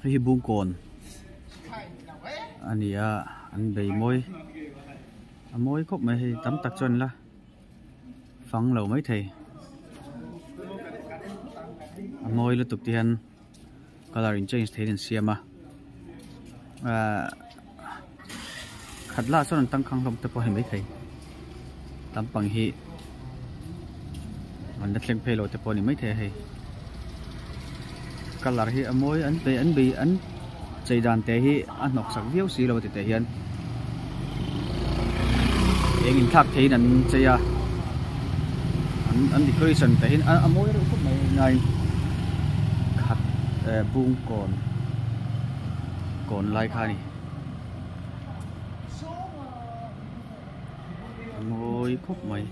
Hei hi Bungkawn a ni a an bei mawi a mawi khawp mai hei tam tak chuan la fang lo maithei a mawi lutuk te hian colour in change theihin an siam a ahh khat lah chuan an tangkhang hlawm te pawh a ni maithei lampang hi an la thleng phei lo te pawh a ni maithei a hei colour hi a mawi an bei an bei an chei dan te hi a hnawk sak viau si lo titeh hian eng inthlak theihin an chei a an an decoration te hi a mawi reuh khawp mai nain khat eh bung kawn kawn lai kha a ni a mawi khawp mai.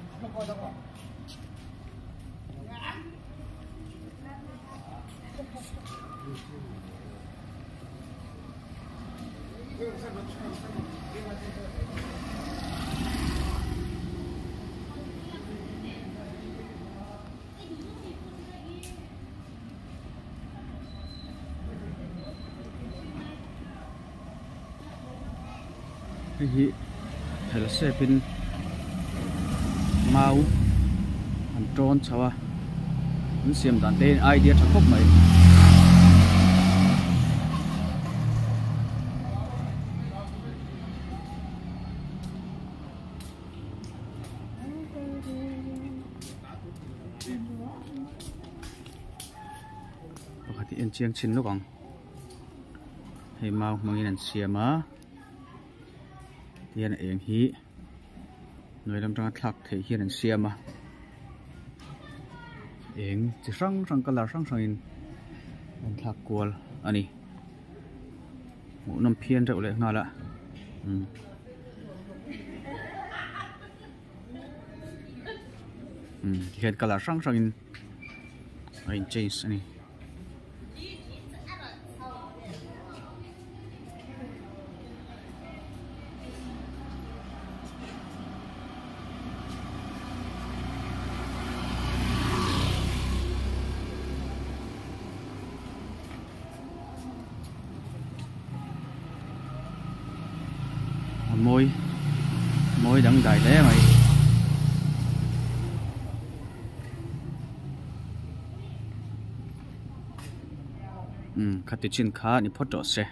Hei hi hel sep in mau an tawn chho a an siam dan te hian idea tha khawp mai. Pakhat hi en chiang chhin lawk ang hei mau hmangin an siam a tihian a eng hi hnuai lam atanga thlak theih hian an siam a eng chi hrang hrang colour hrang hrangin an thlak kual a ni hmuhnawm phian reuh leh nghal a umm. Umm tihian colour hrang hrangin a in change a ni. A mawi mawi dangdai hle mai. Umm khati chin kha ni phawt tawh se.